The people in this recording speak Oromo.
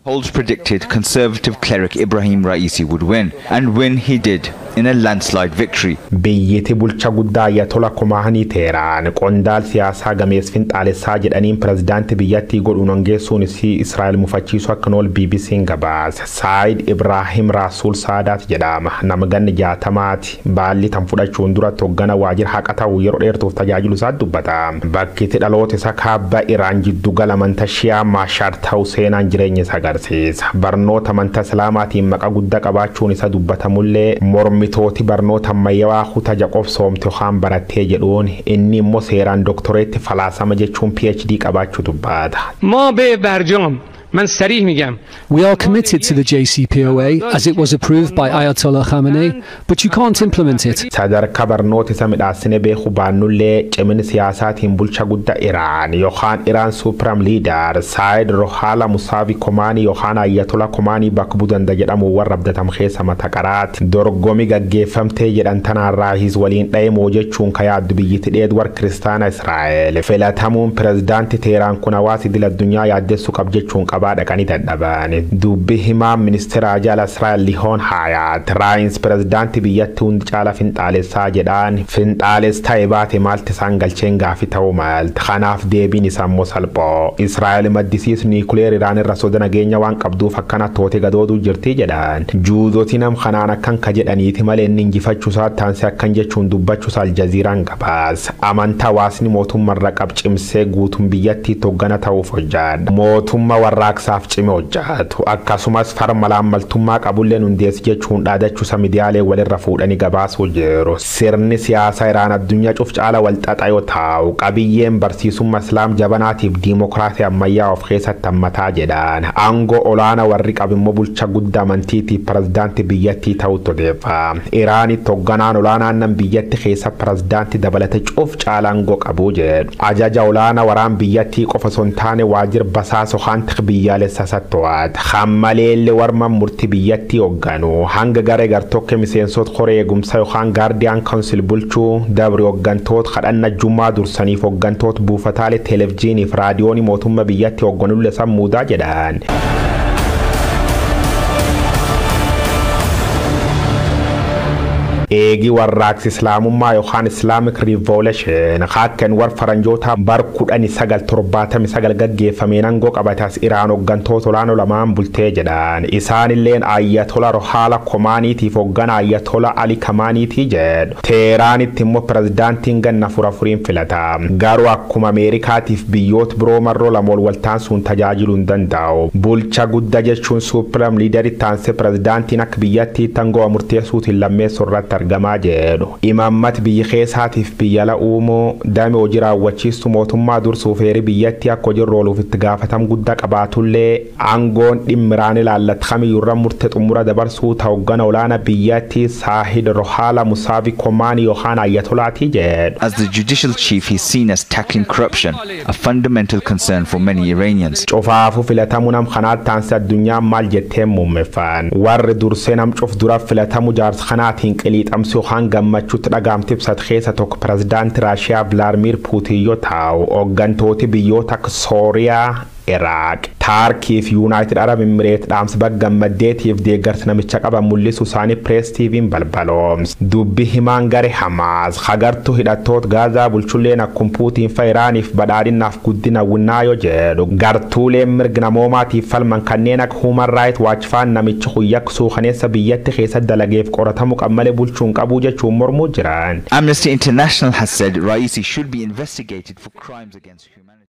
Polls predicted conservative cleric Ibrahim Raisi would win, and win he did in a landslide victory. Biyyatti bulcha guddaa Ayatollah Khomeini Teheraan qondaal siyaasaa gamees finxaalessaa jedhaniin pirezidaantii biyyattii godhuun hongeessuun isii Israa'el mufachiisuu akka ool BBC'n gabaase. Saayid Ibrahim Rasuul Saadaat jedhama. Nama ganna 60ti. Baalli tan fudhachuun duratti hoggana waajjira haqa ta'u yeroo dheertuuf tajaajilu isaa dubbata. Bakki itti dhaloota isa kaaba Iraan jiddu gala amantaa Shiyaa Maashaar ta'u seenaan jireenya isa agarsiisa. Barnoota amantaa Islaamaatiin maqaa guddaa qabaachuun isa dubbatamullee mormitooti barnoota ammayyaawaa kutaa jaqobsoomte yookaan barattee jedhuun inni immoo seeraan doktoreetti falaasama jechuun PhD qabaachuu dubbata. ما به برجام من صریح میگم. We are committed to the JCPOA as it was approved by Ayatollah Khamenei, but you can't implement it. Sadarkaa barnoota isa midhaasine beekuu baannullee cimina siyaasaatiin bulcha guddaa Iraan yookaan Iraan Supreme Leader Saayid Rohaala Musaavi Komaanii yookaan Ayatollah Komaanii bakka bu'uu danda'a jedhamu warra abdatam keessa mata qaraati. Dorgommii gaggeeffamtee jedhan tanaarraahis waliin dha'imoo jechuun ka yaaddu biyyatti dheed warra kiristaana Israa'el. Filatamuun pirezidaantii Teheraan kun hawaasa idil addunyaa yaaddessuu qab jechuun qabaa dhaqanii dadhaban. Dubbi himaa ministeera jala Israa'el Lihoon Hayaat Raayins pirezidaantii biyyattii hundi caala finxaalessaa jedhaan finxaales ta'e baate maalti isaan galcheen gaafi ta'uu malti. Kanaaf deebiin isaa immoo salphoo. Israa'el maddisiisu niikuleer Iraan irra soda nageenya waan qabduuf akkana toote gadooduu jirti jedhan. Juuzoti nam kanaan akkan ka jedhaniiti malee inni injifachuu isaa taansee akkan jechuun dubbachuu isaa Aljaziiraan gabaas. Amantaa hawaasni mootummaarra qab cimsee guutuun biyyattii hoggana ta'uuf hojjaadha. Mootummaa warraaqsaaf cime hojjaatu. Akkasumas farma laammaltummaa qabulleen hundeessi jechuun dhaadachuu isaa miidiyaalee walirra fuudhanii gabaasuu jiru. Sirni siyaasaa Iraan addunyaa cuf caala wal xaxaa yoo ta'u qabiyyeen barsiisummaa Islaam jabanaatiif diimokiraasii ammayyaa of keessatti hammataa jedhan. Aangoo olaanaa warri qabu immoo bulcha guddaa amantiitiif pirezidaantii biyyattii ta'utti odeeffa. Iraanitti hogganaan olaanaan nam biyyatti keessa pirezidaantii dabalate cuf caala aangoo qabu jedhu. Ajaja olaanaa waraan biyyattii qofa osoo hin taane waajjira basaasa yookaan biyyaalessa satto'aati. Hammaleellee warma murtii biyyattii hogganu hanga garee gartokke miseensota koree eegumsaa yookaan Guardian Council bulchuu dabri hoggantoota kadhanna jummaa dursaniif hoggantoota buufataalee televezyiiniif raadiyoonii mootummaa biyyattii hogganullee sammuudaa jedhan. Eegi warraaqsi Islaamummaa yookaan Islamic Revolution hakken war faranjoota bar 1979 gaggeeffameen aangoo qabatas Iraan hoggantoota olaanoo lamaan bultee jedhan. Isaanilleen Ayatollah Rohaala Komaaniitiif hoggana Ayatollah Ali Kamaaniitii jedhu. Teeraanitti immoo pirezidaantiin ganna 4 filata. Garuu akkuma Ameerikaatiif biyyoota biroo marroo lama wal waltaansuun tajaajiluu hin danda'u. Bulcha guddaa jechuun Supreme Leader taansee pirezidaantiin akka biyyattii aangoo murteessuutiin lammeessuu irratti argamaa jedhu. Imaammati biyya keessaatiif biyya ala uumuu damee hojii raawwachiistu mootummaa dursuuf heerii biyyattii akka hojiirra ooluuf itti gaafatam guddaa qabaatullee aangoon dhimma Iraan ilaallatu kamiyyuurra murtee xumura dabarsuu ta'u hoggana olaanaa biyyattii Saahid Rohaala Musaavi Komaanii yookaan Ayatolaatii jedhu. As the judicial chief, he's seen as tackling corruption, a fundamental concern for many Iranians. Cufaafuu filatamuu nam kanaatti taansi addunyaan maal jetteen muummeffan. Warri dursee nam cuf dura filatamu jaarsa kanaatiin qiliixamsi yookaan gammachuutti dhagaamti ibsat keessa tokko pirezidaantii Raashiyaa Vilaadimir Puutiin yoo ta'u hooggantooti biyyoota akka Sooriyaa, Iraaq, Taarkii fi Yuunaayitid Arab Imireet dhaamsa baggammaddeetiif deeggarsa namicha qaban mul'isu isaanii Press TV'n balbalooms. Dubbi himaan garee Hamaas hagartuu hidhattoota Gaazaa bulchulleen akkuma Puutiin fa Iraaniif badhaadhinaaf guddina winnaa yoo jedhu gartuuleen mirga namoomaatiif falman kanneen akka Human Rights Watch faan namichi huyyak suukaneessa biyyatti keessa dalageef qoratamu qab malee bulchuun qabuu jechuun mormuu jiran. Amnesty International has said Raisi should be investigated for crimes against humanity.